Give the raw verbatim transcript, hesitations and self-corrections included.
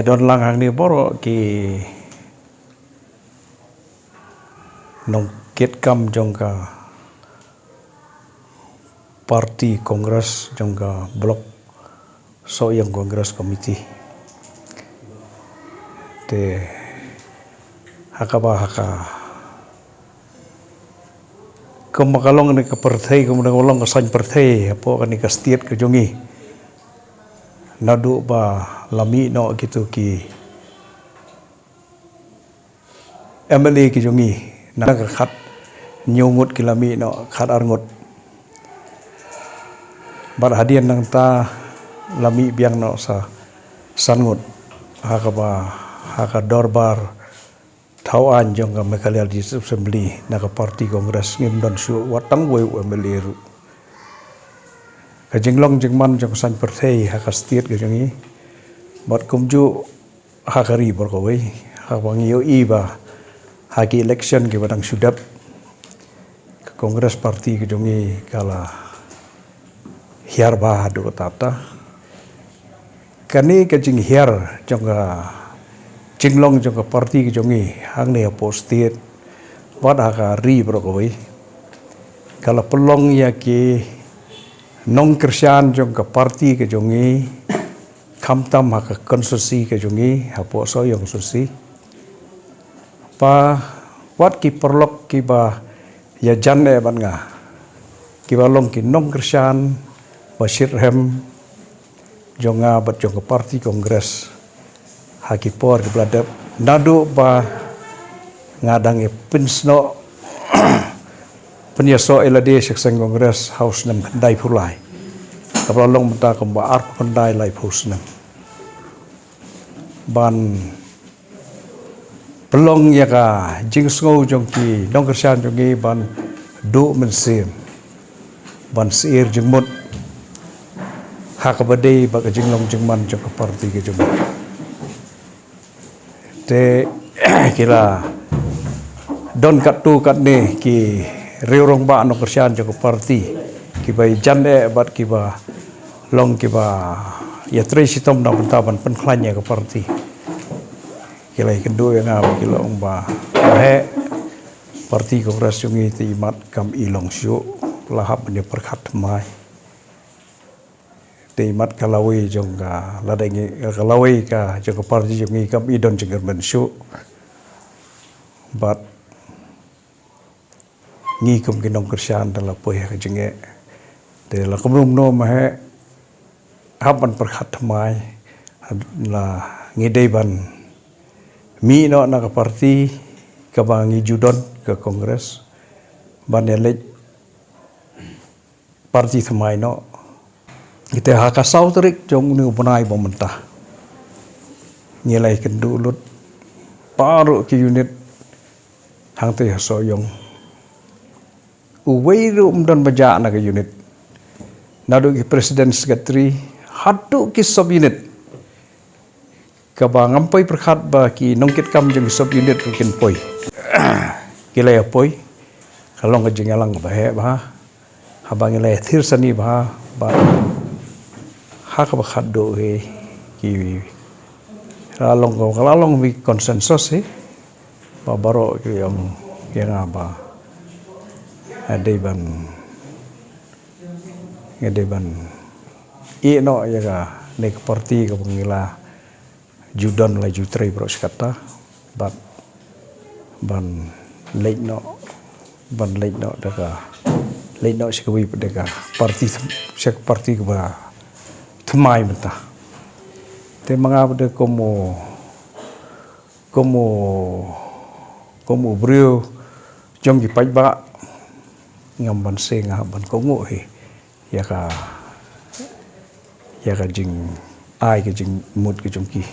Don lang hangne baroh ki nongkitkam jong ka party Congress jong ka block Sohiong Congress Committee. Te ha kaba ha ka kumba ka long kane ka pyrthei, kumba ka long ka saiñ pyrthei hapoh kane ka state ka jong ngi. Naduh ba la mih noh kito ki M L A ki jong ngi, na ka khathynñiew ngut ki la mih noh, khatar ngut. Bad hadien nangta la mih biang noh sa san ngut ha kaba ha ka dorbar thaw aiñ jong ka Meghalaya District Assembly na ka party Congress. Ngim don shuh wat tang uwei u M L A ruh. Ka jinglong jingman jong ka saiñ pyrthei ha ka state ka jong ngi, bad kumjuh ha ka ri baroh kawei, ha kaba ngi ïohi ba ha ki election kiba dang shu dep, ka Congress party ka jong ngi ka la hiar bha haduh katta katta. Kane ka jinghiar jong ka jinglong jong ka party ka jong ngi hangne hapoh state bad ha ka ri baroh kawei, ka la pynlong ïa ki nongkyrshan jong ka party ka jong ngi, khamtam ha ka constituency ka jong ngi, hapoh Sohiong constituency. Ba wat ki paralok kiba ïajan eh bad nga, kiba long ki nongkyrshan ba shitrhem jong nga bad jong ka party Congress ha ki por kiba la dep, naduh ba nga dang ïa pynsnoh pynïasoh ïa lade sha ka seng Congress ha u snem khyndaiphew lai, kaba la long mynta kumba arphew khyndai, laiphew snem. Ban pynlong ïa ka jingsngew jong ki nongkyrshan jong ngi ban duh mynsiem, ban syier jingmut ha kaba dei bad ka jinglong jingman jong ka party ka jong ngi. Te ki la don katto katne ki riew rangbah nongkyrshan jong ka party, kiba ïajan eh bad kiba long kiba ïatrei shitom na ka bynta ban pynkhlaiñ ïa ka party. Ki la ïakynduh ïa nga bad ki la ong ba, heh, party Congress jong ngi te imat kam i long shuh, la hap ban ïa pyrkhat thymmai. Te imat ka lawei jong ka, lada ngi, ka lawei ka jong ka party jong ngi kam i don jingkyrmen shuh. Bad ngi kum ki nongkyrshan te la poi ha ka jingeh. Te la kumno kumno ma heh, hap ban pyrkhat thymmai, la ngi dei ban mih noh na ka party kaba ngi ju don, ka Congress, ban ïaleit party thymmai noh. Te ha ka saw tarik jong une u bnai ba mynta, ngi la ïakynduh lut baroh ki unit hangtei ha Sohiong. Uwei ruh um don ba jah na ka unit, naduh ki president, secretary haduh ki sub unit. Kaba ngam poi pyrkhat ba ki nongkitkam jong ki sub unit ruh kin poi. Ki la ïa poi, ka long ka jingïalang kaba heh bha, haba ngi la ïa thirsani bha, ba ha kaba khatduh hi, ki la long ka, ka la long ki consensus hi, ba baroh ki ong ïa nga ba, eh, dei ban, eh, dei ban ïeh noh ïa kane ka party kaba ngi la ju don, la ju trei baroh shi katta, bad ban leit noh, ban leit noh da ka, leit noh sha kawei pat da ka party, sha ka party kaba thymmai mynta. Te ma nga pat da kum u, kum u, kum u briew jong ki paidbah, ngam banse nga ban kohnguh hi ïa ka, ïa ka jingai ka jingmut ka jong ki.